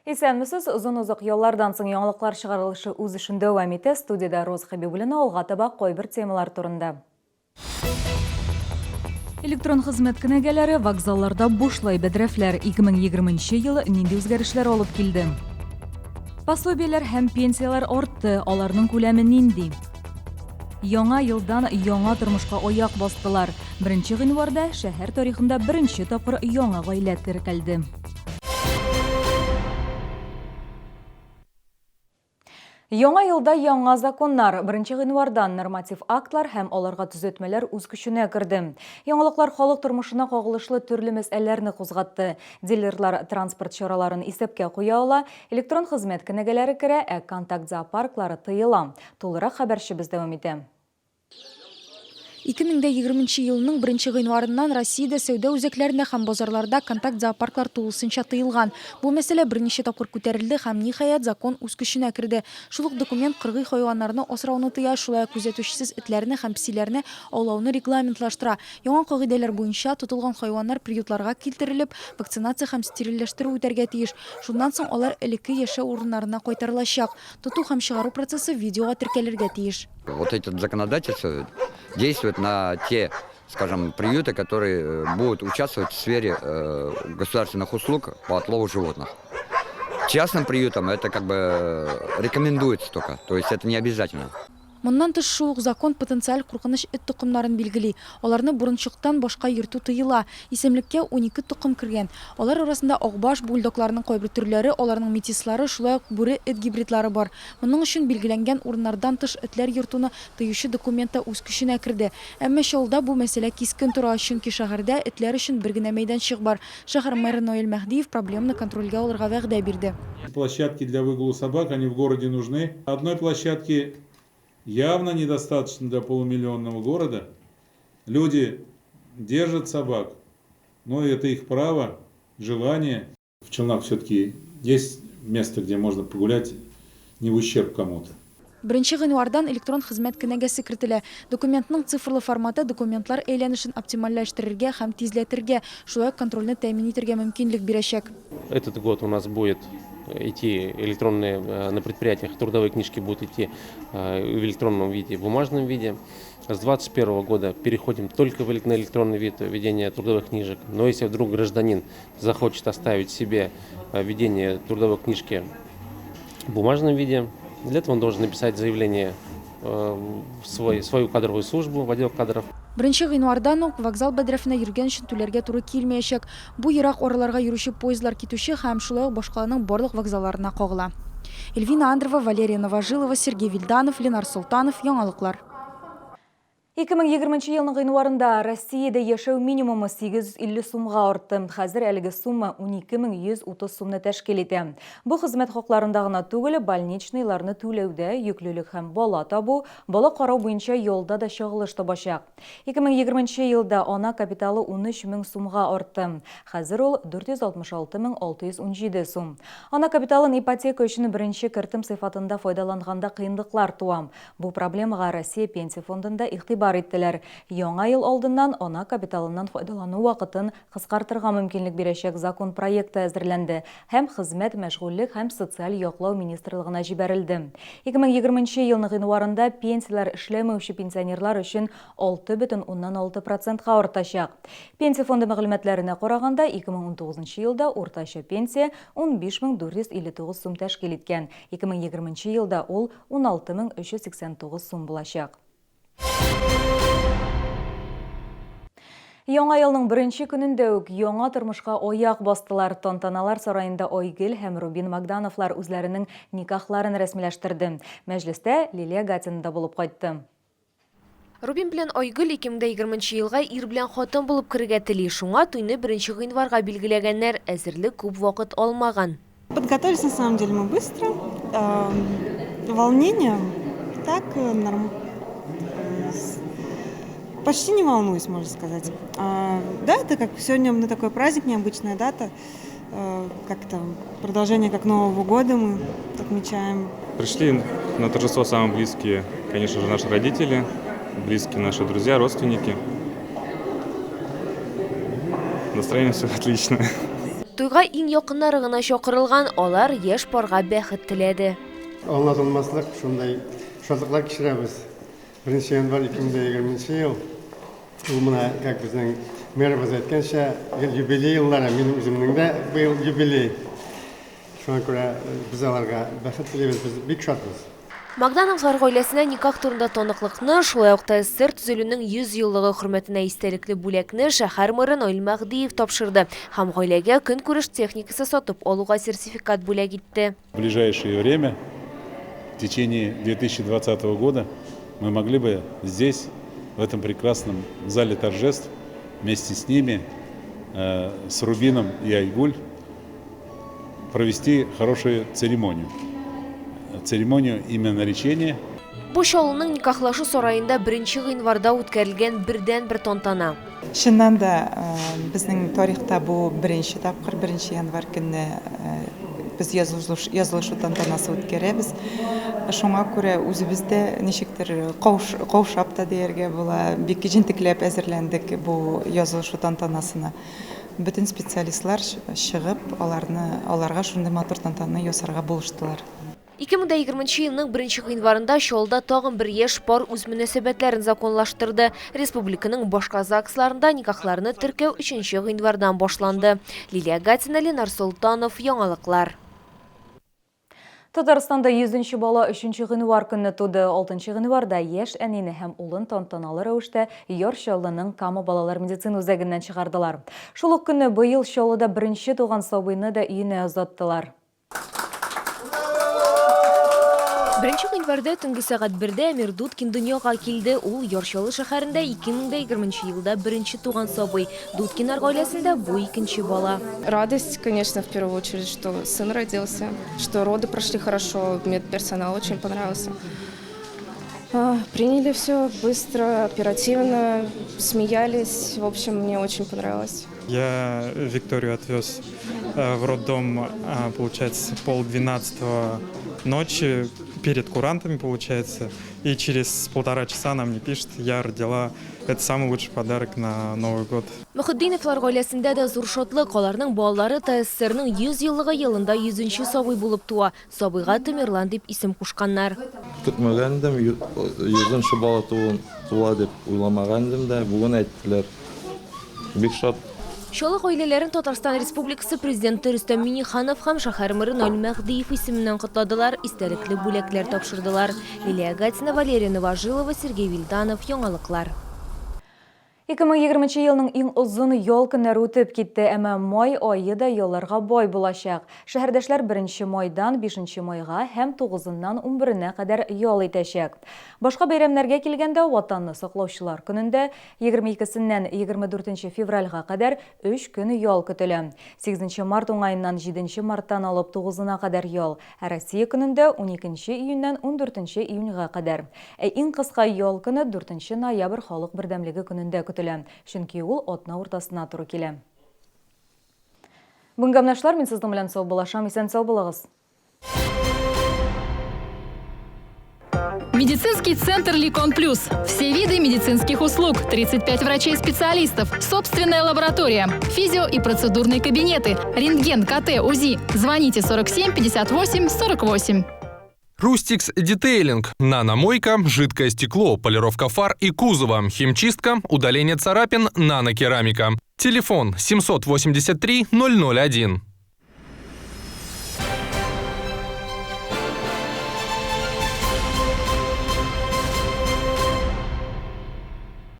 Исәнмесез, озын-озак яллардан соң яңалыклар чыгарылышы үз эшен дәвам итә. Студиядә Роза Хәбибуллина алга таба кайбер темалар турында. Электрон хезмәт кенәгәләре, вокзалларда бушлай бәдрәфләр 2020 ел нинди үзгәрешләр алып килде? Пособиеләр һәм пенсияләр артты, аларның күләме нинди? Яңа елдан яңа тормышка аяк бастылар. Беренче гыйнварда шәһәр тарихында беренче тапкыр яңа гаилә теркәлде. Яңа елда яңа законнар, 1 гыйнвардан норматив актлар һәм аларга төзәтмәләр үз көченә керде. Яңалыклар халык тормышына кагылышлы төрле мәсьәләләрне кузгатты. Дилерлар транспорт чараларын исәпкә куя ала, электрон хезмәт кенәгәләре керә, ә контакт зоопарклары тыела. Тулырак хәбәрчебез дәвам итә. 2020 нче елның беренче гыйнварыннан Россиядә сәүдә үзәкләрендә һәм базарларда контакт зоопарклар тулысынча тыелган. Бу мәсьәлә берничә тапкыр күтәрелде һәм, ниһаять, закон үз көченә керде. Шул ук документ кыргый хайваннарны асрауны тыя, шулай ук күзәтүчесез этләрне һәм песиләрне аулауны регламентлаштыра. Яңа кагыйдәләр буенча, тотылган хайваннар приютларга китерелеп, вакцинация һәм стерильләштерү үтәргә тиеш. Шуннан соң алар элекке яшәү урыннарына кайтарылачак. Тоту һәм чыгару процессы видеога теркәлергә тиеш. Вот это законодательство действует на те, скажем, приюты, которые будут участвовать в сфере государственных услуг по отлову животных. Частным приютам это как бы рекомендуется только, то есть это не обязательно. Моннан тыш, шул ук закон потенциаль куркыныч эт токымнарын билгели. Аларны борынчыктан башка йөртү тыела. Исемлеккә 12 токым кергән. Алар арасында акбаш, бульдогларның кайбер төрләре, аларның метислары, шулай ук бүре-эт гибридлары бар. Моның өчен билгеләнгән урыннардан тыш этләр йортуны тыючы документ та үз көченә керде. Әмма Чаллыда бу мәсьәлә кискен тора, чөнки шәһәрдә этләр өчен бер генә мәйданчык бар. Шәһәр мэры Наил Мәһдиев проблеманы контрольгә алырга вәгъдә бирде. Площадки для выгула собак, они в городе нужны. Одной площадки явно недостаточно для полумиллионного города. Люди держат собак, но это их право, желание. В Челнах все-таки есть место, где можно погулять не в ущерб кому-то. Беренче гыйнвардан электрон хезмәт кенәгәсе кертелә. Документның цифрлы форматы документлар әйләнешен оптимальләштерергә һәм тизләтергә, шулай ук контрольне тәэмин итәргә мөмкинлек бирәчәк. Этот год у нас будет идти электронные на предприятиях трудовые книжки будут идти в электронном виде, в бумажном виде. С 2021 года переходим только на электронный вид ведения трудовых книжек. Но если вдруг гражданин захочет оставить себе ведение трудовой книжки в бумажном виде, для этого он должен написать заявление в свою кадровую службу, в отдел кадров. Беренче гыйнвардан ук вокзал бәдрәфенә йөргән өчен түләргә туры килмәячәк. Бу ерак араларга йөрүче поездлар китүче һәм шулай ук башкаланың барлык вокзалларына кагыла. Эльвина Андрева, Валерия Новожилова, Сергей Вильданов, Ленар Солтанов, Яңалыклар. 2020 елның гыйнварында Россиядә яшәү минимумы 850 сумга артты. Хәзер әлеге сумма 12130 сумны тәшкил итә. Бу хезмәт хакларында гына түгел, больничныйларны түләүдә, йөклелек һәм бала табу, бала карау буенча ялда да чагылыш табачак. 2020 елда ана капиталы 13 мең сумга артты. Хәзер ул 466 мең 617 сум. Ана капиталын ипотека өчен беренче кертем сыйфатында файдаланганда кыенлыклар туа. Бу проблемага Россия Пенсия фондында игътибар иттеләр. Яңа ел алдыннан ана капиталыннан файдалану вакытын кыскартырга мөмкинлек бирәчәк закон проекты әзерләнде һәм Хезмәт, мәшгульлек һәм социаль яклау министрлыгына җибәрелде. 2020 елның гыйнварында пенсияләр эшләмәүче пенсионерлар өчен 6,6 процентка артачак. Пенсия фонды мәгълүматларына караганда, 2019 елда уртача пенсия 15459 сум тәшкил иткән, 2020 елда ул 16389 сум булачак. Яңа елның беренче көнендә үк яңа тормышка аяк бастылар. Тантаналар сараенда Айгөл һәм Рубин Магдановлар үзләренең никахларын рәсмиләштерде. Мәҗлестә Лилия Гатина да булып кайтты. Рубин белән Айгөл 2020 нче елга ир белән хатын булып керергә тели. Шуңа туйны беренче гыйнварга билгеләгәннәр. Әзерлек күп вакыт алмаган. Подготовились на самом деле мы быстро. Волнение так норм. Почти не волнуюсь, можно сказать. Да, это как сегодня у меня такой праздник, необычная дата. Как-то продолжение как Нового года мы отмечаем. Пришли на торжество самые близкие, конечно же, наши родители, близкие наши друзья, родственники. Настроение все отлично. Туйга иң якыннары гына чакырылган, алар яшь парга бәхет теләде. Аңлатылмаслык шундый шатлыклар кичерәбез. 1 январь 2020 ел. Ул менә, как безнең мэрыбыз әйткәнчә, гел юбилей еллары, минем үземнең дә быел юбилей. Шуңа күрә без аларга бәхет телибез, без бик шатбыз. Магдановлар гаиләсенә никах турында таныклыкны, шулай ук ТССР төзелүнең 100 еллыгы хөрмәтенә истәлекле бүләкне шәһәр мэры Наил Мәһдиев тапшырды һәм гаиләгә көнкүреш техникасы сатып алуга сертификат бүләк итте. В ближайшее время, в течение 2020 года, мы могли бы здесь, в этом прекрасном зале торжеств, вместе с ними, с Рубином и Айгуль, провести хорошую церемонию. Церемонию именно наречения. Бу Чаллының никахлашу сараенда 1 гыйнварда үткәрелгән бердәнбер тантана. Чыннан да, безнең тарихта бу беренче тапкыр, 1 январь көнне без язылышу тантанасы үткәрәбез. Шуңа күрә үзебез дә ничектер каушап та дияргә була, бик җентекләп әзерләндек бу язылышу тантанасына. Бөтен специалистлар чыгып, аларга шундый матур тантананы ясарга булыштылар. 2020 елның 1 гыйнварында Чаллыда тагын бер яшь пар үз мөнәсәбәтләрен законлаштырды. Республиканың башка ЗАГСларында никахларны теркәү 3 гыйнвардан башланды. Лилия Гатина, Ленар Солтанов, Яңалыклар. Татарстанда 100 бала 3 гыйнвар көнне туды. 6 гыйнварда яшь әнине һәм улын тантаналы рәвештә Яр Чаллының Кама балалар медицина үзәгеннән чыгардылар. Шул ук көнне быел Чаллыда беренче туган сабыйны да өенә озаттылар. 1 гыйнварда төнге сәгать 1дә Әмир Дудкин дөньяга килде. Ул Яр Чаллы шәһәрендә 2020 елда беренче туган сабый. Дудкиннар гаиләсендә бу икенче бала. Радость, конечно, в первую очередь, что сын родился, что роды прошли хорошо, медперсонал очень понравился. Приняли все быстро, оперативно, смеялись. В общем, мне очень понравилось. Я Викторию отвез в роддом, получается, 11:30 ночи, перед курантами, получается. И через 1,5 часа она мне пишет: я родила. Это самый лучший подарок на Новый год. Мөхетдиновлар гаиләсендә дә зур шатлык. Аларның балалары ТССРның 100 еллыгы елында 100 сабый булып туа. Сабыйга Тамерлан дип исем кушканнар. Көтмәгән идем, 100 бала туа дип уйламаган идем дә, бүген әйттеләр. Бик шат. Чаллы гаиләләрен Татарстан Республикасы Президенты Рөстәм Миңнеханов һәм шәһәр мэры Наил Мәһдиев исеменнән котладылар, истәлекле бүләкләр тапшырдылар. Лилия Гатина, Валерия Новожилова, Сергей Вильданов, Яңалыклар. 2020 елның иң озын ял көннәре үтеп китте, әмма май ае да ялларга бай булачак. Шәһәрдәшләр 1 майдан 5 майга һәм 9-ннан 11-нә кадәр ял итәчәк. Башка бәйрәмнәргә килгәндә, Ватанны саклаучылар көнендә 22-сеннән 24 февральгә кадәр 3 көн ял көтелә. 8 март уңаеннан 7 марттан алып 9-на кадәр ял, ә Россия көнендә 12 июньнән 14 июньгә кадәр. Ә иң кыска ял көне 4 ноябрь халык бердәмлеге көнендә көтелә, чөнки ул атна уртасына туры килә. Бүгенге менә мин сезнең белән саубуллашам, исән сау булыгыз. Медицинский центр «Ликон Плюс». Все виды медицинских услуг, 35 врачей-специалистов, собственная лаборатория, физио- и процедурные кабинеты, рентген, КТ, УЗИ. Звоните 47 58 48. Рустикс Детейлинг. Наномойка, жидкое стекло, полировка фар и кузова, химчистка, удаление царапин, нанокерамика. Телефон 783 001.